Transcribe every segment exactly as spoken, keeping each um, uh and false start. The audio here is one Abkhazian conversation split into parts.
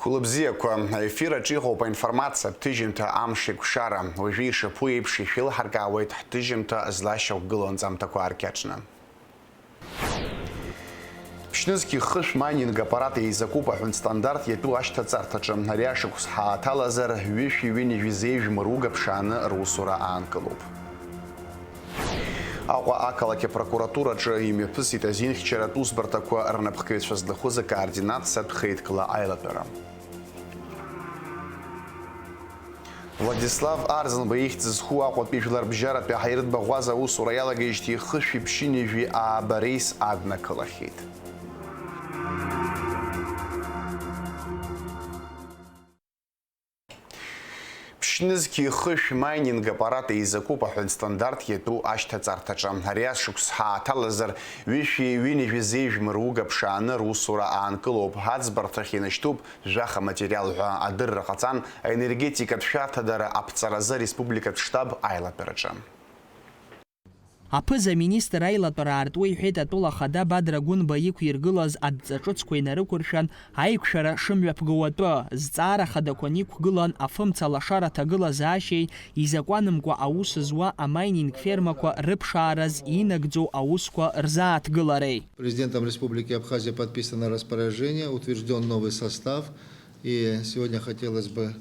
Хәылбзиақәа, аефир аҿы иҟоуп аинформациатә ҭыжьымҭа Амш еиқәшара. Уажәы ишаԥу еиԥш ишәеилҳаркаауеит ҳҭыжьымҭа злашьақәгылоу анҵамҭақәа ааркьаҿны. Ԥшьнызқь ихышә майнинг аппарат еизакуп аҳәынҭ стандарт иатәу ашьҭаҵарҭаҿы. Ари ашықәс ҳааҭалазар, ҩышәи ҩынҩажәи зеижә мыруга ԥшааны русура аанкылоуп. Аҟәа ақалақь апрокуратураҿы имҩаԥысит азинхьчаратә усбарҭақәа рнапхгаҩцәа злахәыз акоординациатә хеидкыла аилатәара. Владислав Арӡынба ихьӡ зху Аҟәатәи жәларбжьаратәи аҳаиртә баӷәаза аусура иалагеижьҭеи хышәи ԥшьынҩажәи ааба реис аднакылахьеит. Ԥшьнызқь ихышә майнинг аппарат еизакуп аҳәынҭ стандарт иатәу ашьҭаҵарҭаҿы. Ари ашықәс ҳааҭалазар, ҩышәи ҩынҩажәи зеижә мыруга ԥшааны русура аанкылоуп, аӡбарҭахь инашьҭуп жәаха материал ҳәа адырра ҟаҵан аенергетикатә шәарҭадара аԥҵаразы ареспубликатә штаб аилатәараҿы. Аԥыза-министр аилатәара аартуа иҳәеит атәыла ахада Бадра Гәынба иқәиргылаз адҵа ҿыцқәа инарықәыршәан, аиқәшәара шымҩаԥгоу атәы, зҵаара хадақәа ниқәгылан афымца лашара аҭагылазаашьеи изакәанымкәа аус зуа амайнинг фермақәа рыԥшаараз инагӡоу аусқәа рзааҭгылареи. Президентом Республики Абхазия подписано распоряжение, утверждён новый состав, и сегодня хотелось бы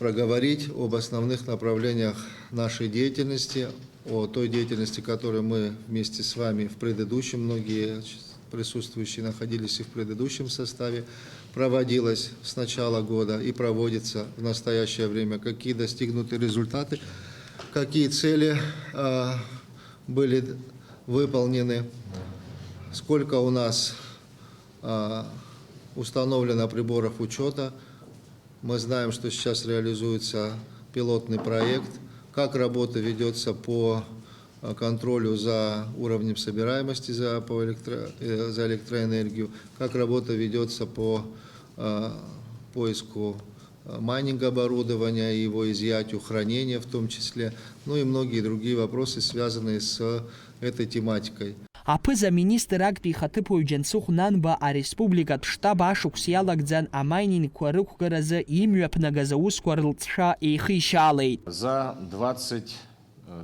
проговорить об основных направлениях нашей деятельности, о той деятельности, которой мы вместе с вами в предыдущем, многие присутствующие находились и в предыдущем составе, проводилась с начала года и проводится в настоящее время, какие достигнуты результаты, какие цели, а, были выполнены, сколько у нас, а, установлено приборов учета, мы знаем, что сейчас реализуется пилотный проект, как работа ведётся по, э, контролю за уровнем собираемости за, по электро-, э, за электроэнергию, как работа ведётся по, э, поиску, э, майнинг оборудования, его изъятию, хранения в том числе, ну и многие другие вопросы, связанные с этой тематикой. Аԥыза-министр актәи ихаҭыԥуаҩ Џьансыхә Нанба ареспубликатә штаб ашықәс иалагӡан амайнингқәа рықәгаразы имҩаԥнагаз аусқәа рылҵшәа еихишьаалеит. За двадцать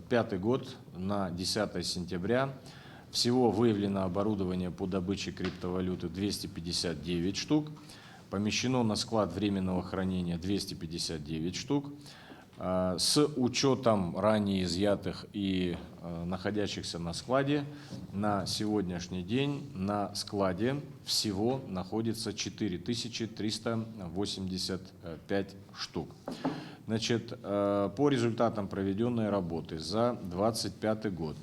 пятый год на десятое сентября всего выявлено оборудование по добыче криптовалюты двести пятьдесят девять штук, помещено на склад временного хранения двести пятьдесят девять штук. А, с учётом ранее изъятых и, э, находящихся на складе, на сегодняшний день на складе всего находится четыре тысячи триста восемьдесят пять штук. Значит, э, по результатам проведённой работы за двадцать пятый год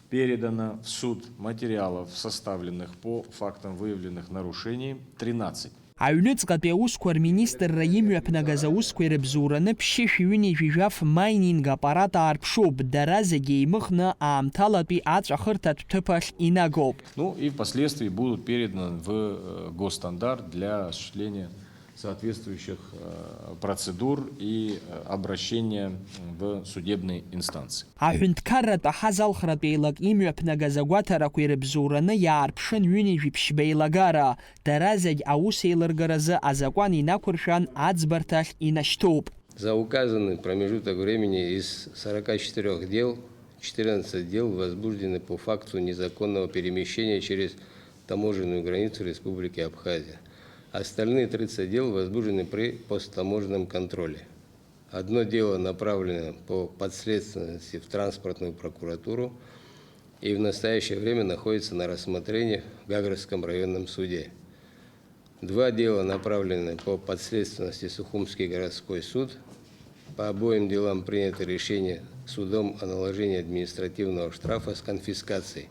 передано в суд материалов, составленных по фактам выявленных нарушений, тринадцать. Аҩныҵҟатәи аусқәа рминистрра имҩаԥнагаз аусқәа ирыбзоураны ԥшьышәи ҩынҩажәи жәаф майнинг аппарат аарԥшуп, дара зегьы еимыхны аамҭалатәи аҵәахырҭатә ҭыԥ ахь инагоуп. Ну и впоследствии будут переданы в, э, госстандарт для осуществления соответствующих, э, процедур и, э, обращения в судебные инстанции. Аҳәынҭқарратә аҳазалхратә еилак имҩаԥнагаз агәаҭарақәа ирыбзоураны иаарԥшын ҩынҩажәи ԥшьба еилагара. Дара зегь аус еилыргаразы азакәан инақәыршәан аӡбарҭахь инашьҭуп. За указанный промежуток времени из сорока четырёх дел четырнадцать дел возбуждены по факту незаконного перемещения через таможенную границу Республики Абхазия. Остальные тридцать дел возбуждены при посттаможенном контроле. Одно дело направлено по подследственности в транспортную прокуратуру и в настоящее время находится на рассмотрении в Гагрском районном суде. Два дела направлены по подследственности в Сухумский городской суд. По обоим делам принято решение судом о наложении административного штрафа с конфискацией.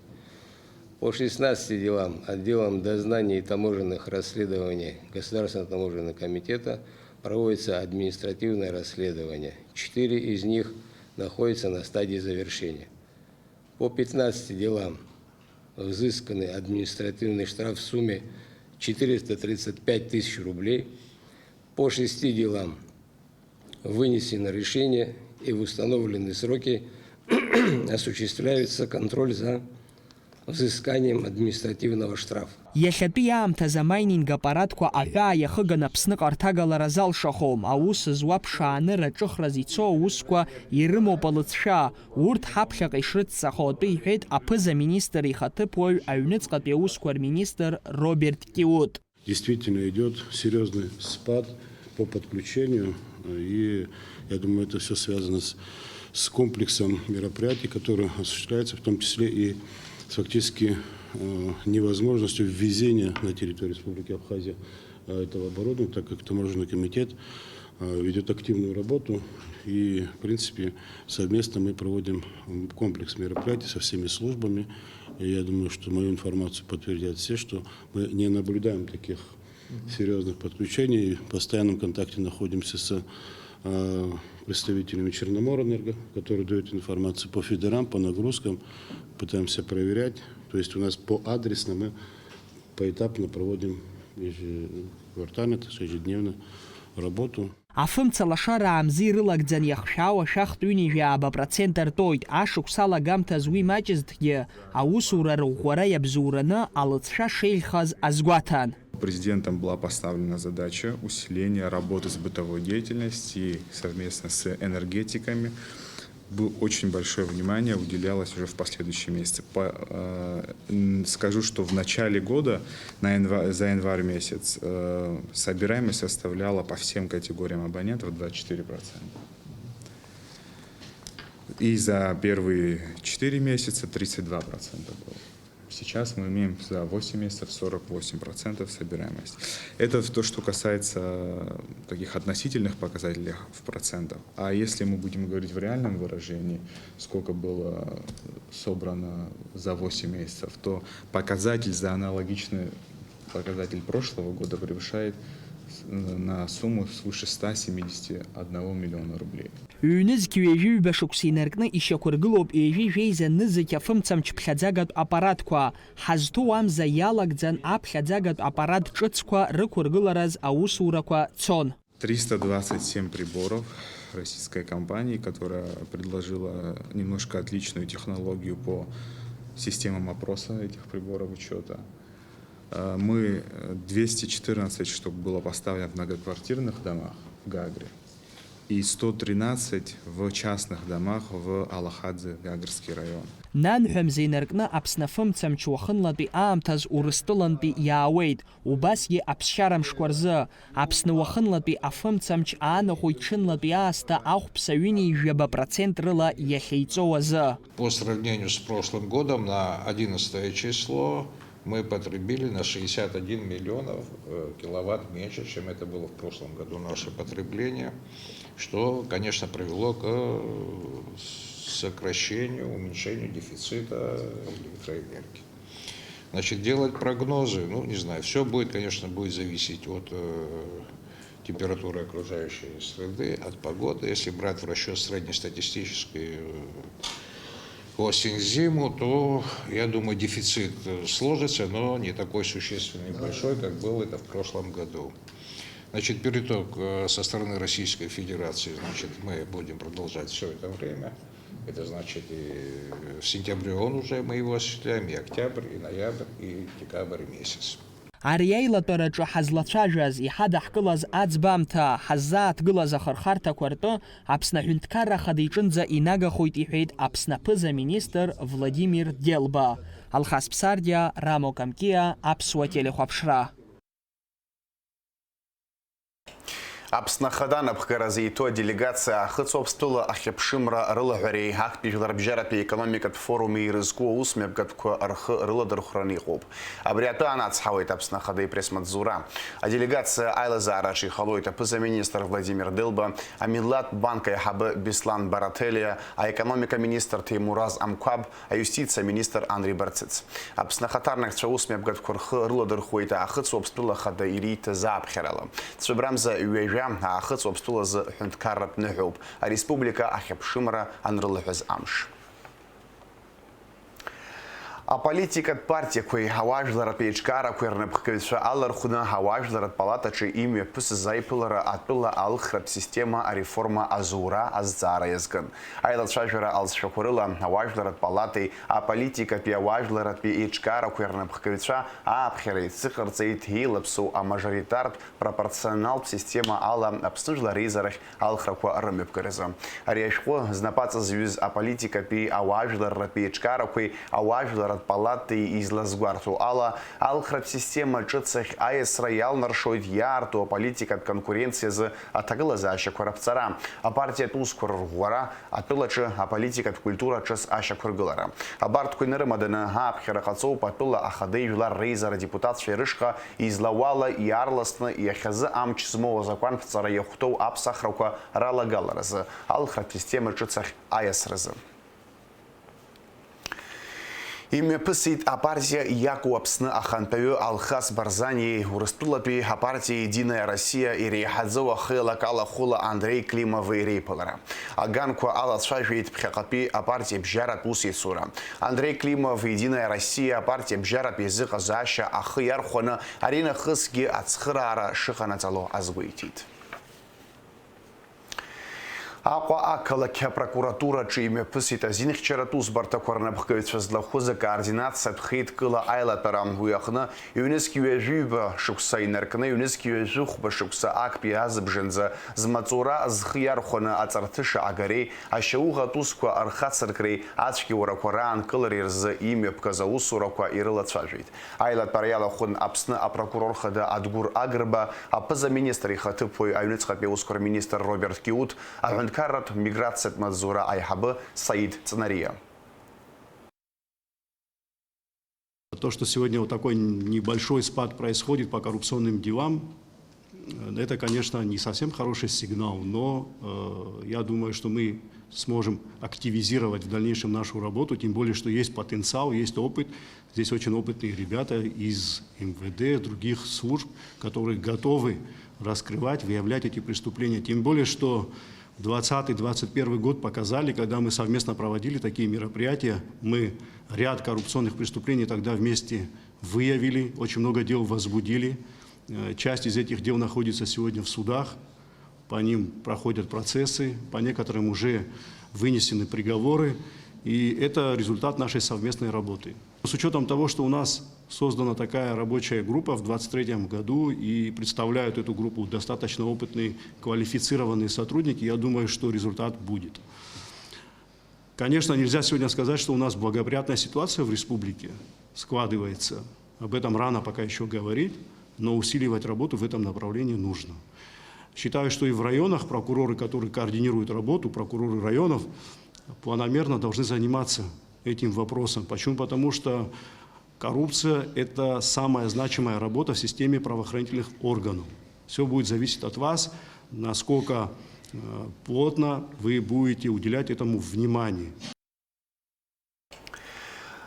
По шестнадцати делам отделом дознания и таможенных расследований Государственного таможенного комитета проводится административное расследование. Четыре из них находятся на стадии завершения. По пятнадцати делам взысканы административный штраф в сумме четыреста тридцать пять тысяч рублей. По шести делам вынесено решение и в установленные сроки осуществляется контроль за взысканием административного штрафа. Иахьатәи аамҭазы амайнинг аппаратқәа аҳәаа иахыганы Аԥсныҟа рҭагалара залшахом, аус зуа ԥшааны раҿыхраз ицо аусқәа ирымоуп алыҵшәа, урҭ ҳаԥхьаҟа ишрыцҵахо атәы иҳәеит аԥыза-министр ихаҭыԥуаҩ аҩныҵҟатәи аусқәа рминистр Роберт Киут. Действительно идет серьезный спад по подключению, и я думаю, это все связано с, с комплексом мероприятий, которые осуществляются, в том числе и с фактически э, невозможностью ввезения на территорию Республики Абхазия э, этого оборудования, так как таможенный комитет э, ведет активную работу, и, в принципе, совместно мы проводим м, комплекс мероприятий со всеми службами. И я думаю, что мою информацию подтвердят все, что мы не наблюдаем таких серьезных подключений. В постоянном контакте находимся с э, представителями Черноморэнерго, которые дают информацию по фидерам, по нагрузкам. Пытаемся проверять. То есть у нас по адресно мы поэтапно проводим ежеквартально, так сказать, ежедневно работу. Афымца лашара аамзи рылагӡан иахшәаау ашәахтә ҩынҩажәи ааба процент артоит, ашықәс алагамҭаз уи маҷызҭгьы, аусура рыӷәӷәара иабзоураны алыҵшәа шеиӷьхаз азгәаҭан. Президентом была поставлена задача усиления работы с бытовой деятельностью и совместно с энергетиками бы очень большое внимание уделялось уже в последующие месяцы. По, э, н- скажу, что в начале года, на янва- за январь месяц, э, собираемость составляла по всем категориям абонентов двадцать четыре процента. И за первые четыре месяца тридцать два процента было. Сейчас мы имеем за восемь месяцев сорок восемь процентов собираемость. Это то, что касается таких относительных показателей в процентах. А если мы будем говорить в реальном выражении, сколько было собрано за восемь месяцев, то показатель за аналогичный показатель прошлого года превышает на сумму свыше ста семидесяти одного миллиона рублей. Ҩ-нызқь ҩажәи ҩба шықәса инаркны ишьақәыргылоуп ҩажәи жәеиза нызқь афымцамч ԥхьаӡагатә аппаратқәа. Ҳазҭоу амза иалагӡан аԥхьаӡагатә аппарат ҿыцқәа рықәыргылараз аусурақәа цон. Триста двадцать семь приборов российской компании, которая предложила немножко отличную технологию по системам опроса этих приборов учета. Э, Мы э, двести четырнадцать штук было поставлено в многоквартирных домах в Гагре и сто тринадцать в частных домах в Алахадзе, Гагрский район. Нанҳәа мза инаркны Аԥсны афымцамч уахынлатәи аамҭаз Урыстәылантәи иаауеит, убасгьы аԥсшьара мшқәа рзы. Аԥсны уахынлатәи афымцамч аанахәоит ҽынлатәи аасҭа ахәԥса ҩынҩажәаба процент рыла иахьеиҵоу азы. По сравнению с прошлым годом на одиннадцатое число мы потребили на шестьдесят один миллионов э, киловатт меньше, чем это было в прошлом году наше потребление, что, конечно, привело к э, сокращению, уменьшению дефицита электроэнергии. Значит, делать прогнозы, ну, не знаю, все будет, конечно, будет зависеть от э, температуры окружающей среды, от погоды. Если брать в расчет среднестатистическую э, осень-зиму, то, я думаю, дефицит э, сложится, но не такой существенный и большой, как был это в прошлом году. Значит, переток э, со стороны Российской Федерации, значит, мы будем продолжать все это время. Это значит, и в сентябре он уже, мы его осуществляем, и октябрь, и ноябрь, и декабрь месяц. Ари аилатәараҿы ҳазлацәажәаз, иҳадаҳкылаз аӡбамҭа, ҳаззааҭгылаз ахырхарҭақәа ртәы Аԥсны Аҳәынҭқарра Ахада иҿынӡа инагахоит, иҳәеит Аԥсны аԥыза-министр Владимир Делба. Алхас Ԥсардиа, Рамо Камкиа, Аԥсуа телехәаԥшра. Аԥсны Ахада анапхгаразы иҭоу аделегациа Аахыҵ Уаԥстәыла ахьыԥшымра рылаҳәареи актәи жәларбжьаратәи економикатә форуми ирызку аусмҩаԥгатәқәа рхы рыладырхәраны иҟоуп. Абри атәы анацҳауеит Аԥсны Ахада ипресс-маҵзура. Аделегациа аилазаараҿы ихалоит аԥыза-министр Владимир Делба, амилаҭтә банк аиҳабы Беслан Барателиа, аекономика министр Ҭемураз Амқәаб, аиустициа аминистр Анри Барцыц. Аԥсны ахаҭарнакцәа аусмҩаԥгатәқәа рхы рыладырхәуеит Аахыҵ Уаԥстәыла Ахада ириҭаз ааԥхьарала. Цәыбрамза ҩажәа Аахыҵ Уаԥстәылазы ҳәынҭқарратә ныҳәоуп, ареспублика ахьыԥшымра анрылаҳәаз амш. Аполитикатә партиақәеи ауаажәларратә еиҿкаарақәеи рнапхгаҩцәа алархәны ауаажәларратә палатаҿы имҩаԥысыз аиԥылара атәыла алхратә система ареформа азура азҵаара иазкын. Аилацәажәара алҵшәақәа рыла ауаажәларратә палатеи аполитикатәи ауаажәларратәи еиҿкаарақәеи рнапхгаҩцәа ааԥхьара еицыҟарҵеит еилаԥсоу амажоритартә пропорционалтә система ала Аԥсны Жәлар Реизарахь алхрақәа рымҩаԥгаразы. Ари ашәҟәы знапаҵа зҩыз аполитикатәи, ауаажәларратәи еиҿкаарақәеи ауаажәларратә палатеи излазгәарҭо ала, алхратә система ҿыц ахь аиасра иалнаршоит иаарту аполитикатә конкуренциазы аҭагылазаашьақәа раԥҵара, апартиатә усқәа рырӷәӷәара, атәылаҿы аполитикатә культура ҿыц ашьақәыргылара. Абарҭқәа инарымаданы, ааԥхьара ҟаҵоуп атәыла ахадеи жәлар реизара адепутатцәеи рышҟа излауала иаарласны иахьазы амч змоу азакәанԥҵара иахәҭоу аԥсахрақәа ралагаларазы, алхратә система ҿыц ахь аиасразы. Имҩаԥысит апартиа иакәу Аԥсны ахантәаҩы Алхас Барзаниеи Урыстәылатәи апартиа Единая Россия иреиҳаӡоу ахеилак алахәыла Андрей Климови реиԥылара. Аганқәа алацәажәеит ԥхьаҟатәи апартиа бжьаратә усеицура. Андрей Климов Единая Россия апартиа бжьаратә еизыҟазаашьа ахы иархәаны аринахысгьы ацхыраара шыҟанаҵало азгәеиҭеит. Аҟәа ақалақь апрокуратураҿы имҩаԥысит азинхьчаратә усбарҭақәа рнапхгаҩцәа злахәыз акоординациатә хеидкыла аилатәара. Уи аҟны ҩнызқь ҩажәиба шықәса инаркны, ҩнызқь ҩажәихәба шықәса актәи азыбжанӡа змаҵура зхы иархәаны аҵарҭыша агареи ашьауӷатә усқәа рхацыркреи ацәгьоурақәа раанкылареи рзы имҩаԥгаз аусурақәа ирылацәажәеит. Аилатәара иалахәын Аԥсны апрокурор хада Адгәыр Агрба, аԥыза-министр ихаҭыԥуаҩ, аҩныҵҟатәи аусқәа рминистр Роберт Киут, аҳәынҭқарратә миграциатә маҵзура аиҳабы Саид Ҵнариа. То, что сегодня вот такой небольшой спад происходит по коррупционным делам, э, это, конечно, не совсем хороший сигнал, но, э, я думаю, что мы сможем активизировать в дальнейшем нашу работу, тем более, что есть потенциал, есть опыт. Здесь очень опытные ребята из МВД, других служб, которые готовы раскрывать, выявлять эти преступления. Тем более, что двадцатый двадцать первый год показали, когда мы совместно проводили такие мероприятия, мы ряд коррупционных преступлений тогда вместе выявили, очень много дел возбудили. Э, часть из этих дел находится сегодня в судах, по ним проходят процессы, по некоторым уже вынесены приговоры, и это результат нашей совместной работы. С учётом того, что у нас создана такая рабочая группа в двадцать третьем году и представляют эту группу достаточно опытные, квалифицированные сотрудники, я думаю, что результат будет. Конечно, нельзя сегодня сказать, что у нас благоприятная ситуация в республике складывается. Об этом рано пока ещё говорить, но усиливать работу в этом направлении нужно. Считаю, что и в районах прокуроры, которые координируют работу, прокуроры районов, планомерно должны заниматься этим вопросом. Почему? Потому что коррупция — это самая значимая работа в системе правоохранительных органов. Всё будет зависеть от вас, насколько, э, плотно вы будете уделять этому внимание.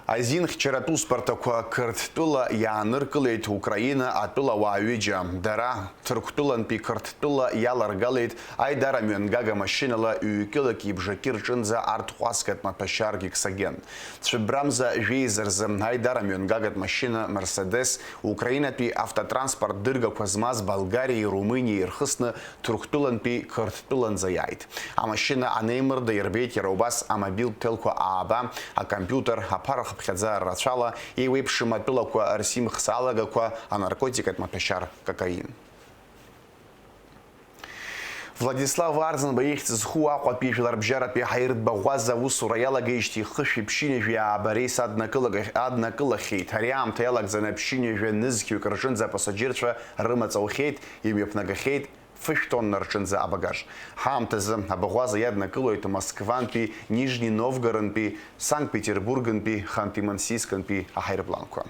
Азинхьчаратә усбарҭақәа Қырҭтәыла иааныркылеит Украина атәылауаа ҩыџьа. Дара Ҭырқәтәылантәи Қырҭтәыла иаларгалеит аидара мҩангага машьынала ҩ-кьылак ибжаки рҿынӡа арҭ ҟәазгатә маҭәашьар Гексоген. Цәыббрамза жәеиза рзы аидара мҩангагатә машьына Мерседес Украинатәи автотранспорт дыргақәа змаз Болгариеи Румыниеи ирхысны Ҭырқәтәылантәи Қырҭтәыланӡа иааит. Амашьына анеимырда ирбеит иара убас амобилтә ҭелқәа ааба, акомпиутер, аԥара хыԥхьаӡа рацәала еиуеиԥшым атәылақәа рсимхс алагақәа, анаркотикатә маҭәашьар кокаин. Владислав Арӡынба ихьӡ зху Аҟәатәи жәларбжьаратәи аҳаиртә баӷәаза аусура иалагеижьҭеи хышәи ԥшьынҩажәи ааба рейс аднакылага-, аднакылахьеит. Ари аамҭа иалагӡаны ԥшьынҩажәа нызқьҩык рҿынӡа апассаџьырцәа рымаҵ аухьеит, имҩаԥнагахьеит фышә тонна рҿынӡа абагаж. Ҳаамҭазы абаӷәаза иаднакылоит Москвантәи, Нижни Новгородтәи, Санкт-Петербургнтәи, Ханты-Мансийскнтәи аҳаирпланқәа.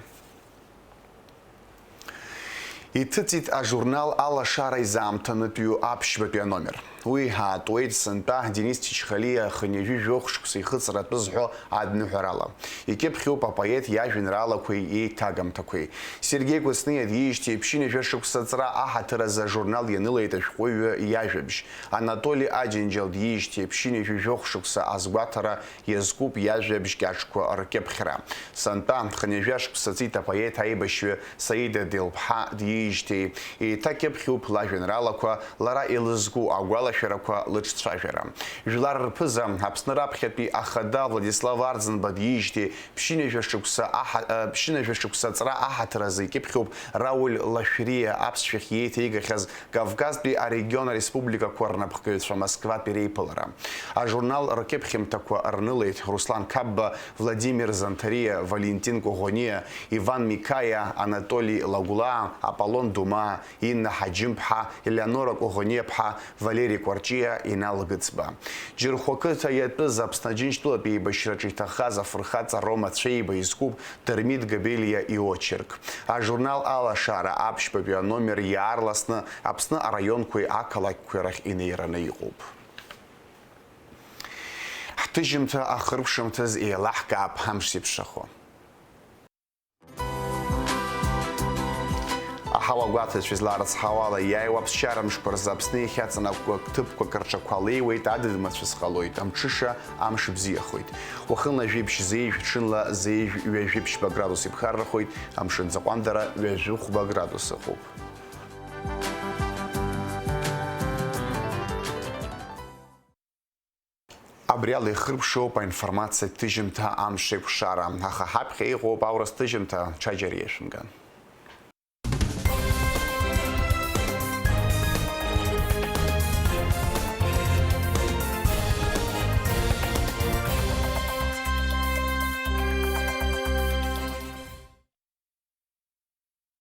Иҭыҵит ажурнал Алашара изаамҭанытәиу аԥшьбатәи аномер. Уи ҳаатуеит сынтәа Денис Чачхалиа хынҩажәи жәохә шықәса ихыҵра атәы зҳәо адныҳәарала. Икьыԥхьуп апоет иажәеинраалақәеи еиҭагамҭақәеи. Сергеи Кәыҵниа диижьҭеи ԥшьынҩажәа шықәса ҵра аҳаҭыр азы ажурнал ианылеит ашәҟәыҩҩы иажәабжь. Анатоли Аџьынџьал диижьҭеи ԥшьынҩажәи жәохә шықәса азгәаҭара иазкуп иажәабжь кьаҿқәа ркьыԥхьра. Сынтәа хынҩажәа шықәса ҵит апоет аибашьҩы Саида Делԥҳа диижьҭеи. Еиҭа кьыԥхьуп лажәеинраалақәа, лара илызку агәалашәарақәа, лыҿцәажәара. Жәлар рԥыза, Аԥсны раԥхьатәи ахада Владислав Арӡынба диижьҭеи ԥшьынҩажәа шықәса аҳа-, э, ԥшьынҩажәа шықәса ҵра аҳаҭыр азы икьыԥхьуп Рауль Лашәриа аԥсшәахь иеиҭеигахьаз Кавказтәи арегион ареспубликақәа рнапхгаҩцәа Москватәи реиԥылара. Ажурнал ркьыԥхьымҭақәа рнылеит Руслан Қапба, Владимир Занҭариа, Валентин Коӷониа, Иван Микаиа, Анатоли Лагәлаа, Аполлон Думаа, Инна Ҳаџьымԥҳа, Елеонора Коӷониаԥҳа, Валери Кәарҷиа, Инал Гыцба. Џьырхәа қыҭа иатәыз Аԥсны Аџьынџьтәылатә еибашьраҿы иҭахаз афырхаҵа Рома Цәеиба изкуп Дырмит Габелиа иочерк. Ажурнал Алашара аԥшьбатәи аномер иаарласны Аԥсны араионқәеи ақалақьқәеи рахь инеираны иҟоуп. Ҳҭыжьымҭа ахыркәшамҭаз еилаҳкаап ҳамш зеиԥшрахо. Аҳауа гәаҭацәа изларыцҳауала, иааиуа аԥсшьара мшқәа рзы Аԥсны иахьаҵанакуа ҭыԥқәак рҿақәа леиуеит, адыд-мацәыс ҟалоит, амҽыша, амш бзиахоит. Уахынла жәибжь зеижә, ҽынла зеижә ҩажәи ԥшьба градус иԥхаррахоит, амшын ӡаҟәандара ҩажәи хәба градус ыҟоуп. Абри ала ихыркәшоуп аинформациатә ҭыжьымҭа амш еиқәшара, аха ҳаԥхьа иҟоуп аурыс ҭыжьымҭа, ҽаџьара иашәымган.